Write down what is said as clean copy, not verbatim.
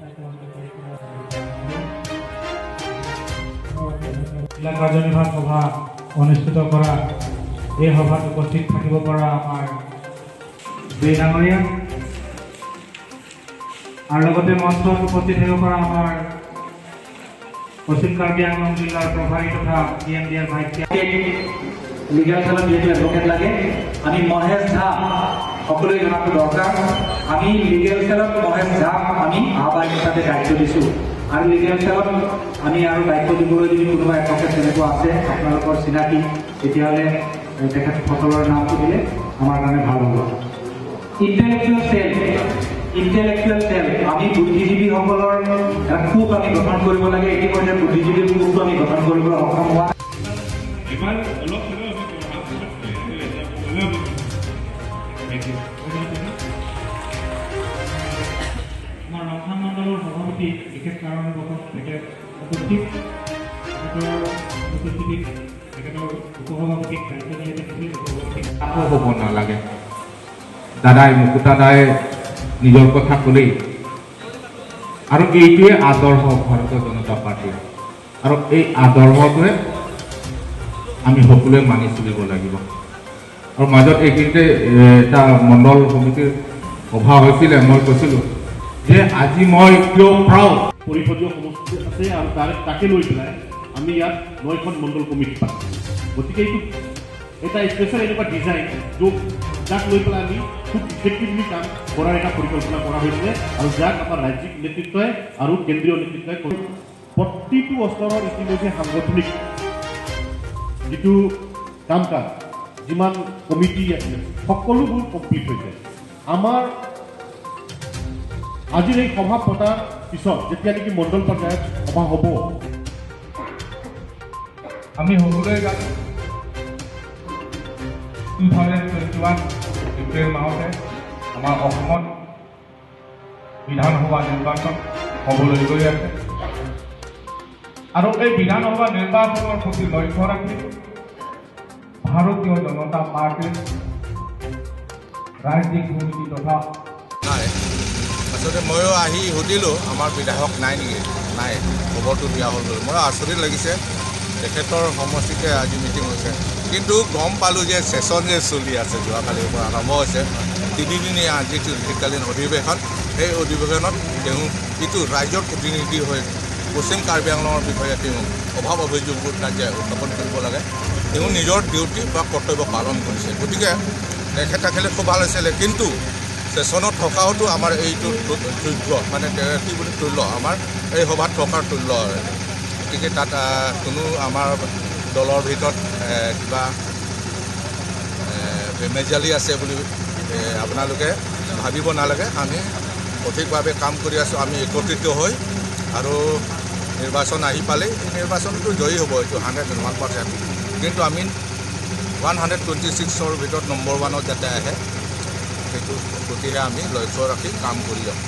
জিলা কাৰ্যনিৰ্বাহক সভা অনুষ্ঠিত কৰা এই সভাত উপস্থিত থাকিব পৰা আমাৰ বীৰ ডাঙৰীয়া আৰু লগতে মঞ্চত উপস্থিত থাকিব পৰা আমাৰ পশ্চিম কাৰ্বি আংলং জিলাৰ প্ৰভাৰী তথা D M D R vice legal চেলত যিহেতু এডভকেট লাগে, আমি মহেশ ঝা সকলোৱে জনাটো দৰকাৰ। আমি লিগেল চেলত মহেশ ঝাক আমি আহ্বায়ক হিচাপে দায়িত্ব দিছোঁ। আৰু লিগেল চেলত আমি আৰু দায়িত্ব দিবলৈ যদি কোনোবা এডভকেট তেনেকুৱা আছে আপোনালোকৰ চিনাকি, তেতিয়াহ'লে তেখেতসকলৰ নামটো দিলে আমাৰ কাৰণে ভাল হ'ব। ইণ্টেলেকচুৱেল চেল, ইণ্টেলেকচুৱেল চেল, আমি বুদ্ধিজীৱীসকলৰ এটা কোষ আমি গঠন কৰিব লাগে। ইতিমধ্যে বুদ্ধিজীৱীৰ কোষটো আমি গঠন কৰিবলৈ সক্ষম হোৱা এবাৰ অলপ হ'লেও আমি হ'লেও আমি। Thank U. আমাৰ ৰংহাং মণ্ডলৰ সভাপতি বিশেষ কাৰণবশত তেখেত উপস্থিত, তেখেতৰ উপস্থিতিত তেখেতৰ উপসভাপতিক দায়িত্ব দিয়ে তেখেতে উপসভাপতিক আকৌ হ'ব নালাগে। দাদাই, মুকুতা দাই নিজৰ কথা ক'লেই আৰু এইটোৱে আদৰ্শ ভাৰতীয় জনতা পাৰ্টীৰ আৰু এই আদৰ্শটোৱে আমি সকলোৱে মানি চলিব লাগিব। আৰু মাজত এইখিনিতে এটা মণ্ডল সমিতিৰ সভা হৈছিলে, মই কৈছিলোঁ যে আজি মই কিয় প্ৰাউড। পৰিষদীয় সমষ্টি আছে আৰু তাকে লৈ পেলাই আমি ইয়াত নয়খন মণ্ডল কমিটি পাতিছোঁ। গতিকে এইটো এটা স্পেচিয়েল এনেকুৱা ডিজাইন য'ত যাক লৈ পেলাই আমি খুব ইফেক্টিভলি কাম কৰাৰ এটা পৰিকল্পনা কৰা হৈছিলে আৰু যাক আমাৰ ৰাজ্যিক নেতৃত্বই আৰু কেন্দ্ৰীয় নেতৃত্বই প্ৰতিটো স্তৰৰ ইতিমধ্যে সাংগঠনিক যিটো কাম কাজ, যিমান কমিটি আছিলে, সকলোবোৰ কমপ্লিট হৈছে। আমাৰ আজিৰ এই সভা পতাৰ পিছত যেতিয়া নেকি মণ্ডল পৰ্যায়ত সভা হ'ব, আমি সকলোৱে জানো, 2021 এপ্ৰিল মাহতে আমাৰ অসমত বিধানসভা নিৰ্বাচন হ'বলৈ গৈ আছে আৰু এই বিধানসভা নিৰ্বাচনৰ প্ৰতি লক্ষ্য ৰাখি ভাৰতীয় জনতা পাৰ্টীৰ ৰাজ্যিক সমিতি তথা নাই, আচলতে ময়ো আহি সুধিলোঁ, আমাৰ বিধায়ক নাই নেকি? নাই, খবৰটো দিয়া হ'ল বুলি। ময়ো আচৰিত লাগিছে, তেখেতৰ সমষ্টিতে আজি মিটিং হৈছে। কিন্তু গম পালোঁ যে ছেছন যে চলি আছে, যোৱাকালিৰ পৰা আৰম্ভ হৈছে 3 দিনীয়া যিটো শীতকালীন অধিৱেশন, সেই অধিৱেশনত তেওঁ যিটো ৰাজ্যৰ প্ৰতিনিধি হৈ পশ্চিম কাৰ্বি আংলঙৰ বিষয়ে তেওঁ অভাৱ অভিযোগবোৰ ৰাজ্যে উত্থাপন কৰিব লাগে, তেওঁ নিজৰ ডিউটি বা কৰ্তব্য পালন কৰিছে। গতিকে তেখেত থাকিলে খুব ভাল আছিলে। কিন্তু ছেছনত থকাওতো আমাৰ এইটো যোগ্য, মানে কি বুলি তুল্য, আমাৰ এই সভাত থকাৰ তুল্য আৰু। গতিকে তাত কোনো আমাৰ দলৰ ভিতৰত কিবা বেমেজালি আছে বুলি আপোনালোকে ভাবিব নালাগে। আমি সঠিকভাৱে কাম কৰি আছোঁ, আমি একত্ৰিত হৈ। আৰু নিৰ্বাচন আহি পালেই এই নিৰ্বাচনটো জয়ী হ'ব, এইটো 101%। কিন্তু আমি 126ৰ ভিতৰত নম্বৰ ওৱানত যাতে আহে, সেইটো প্ৰতিহে আমি লক্ষ্য ৰাখি কাম কৰি যাম।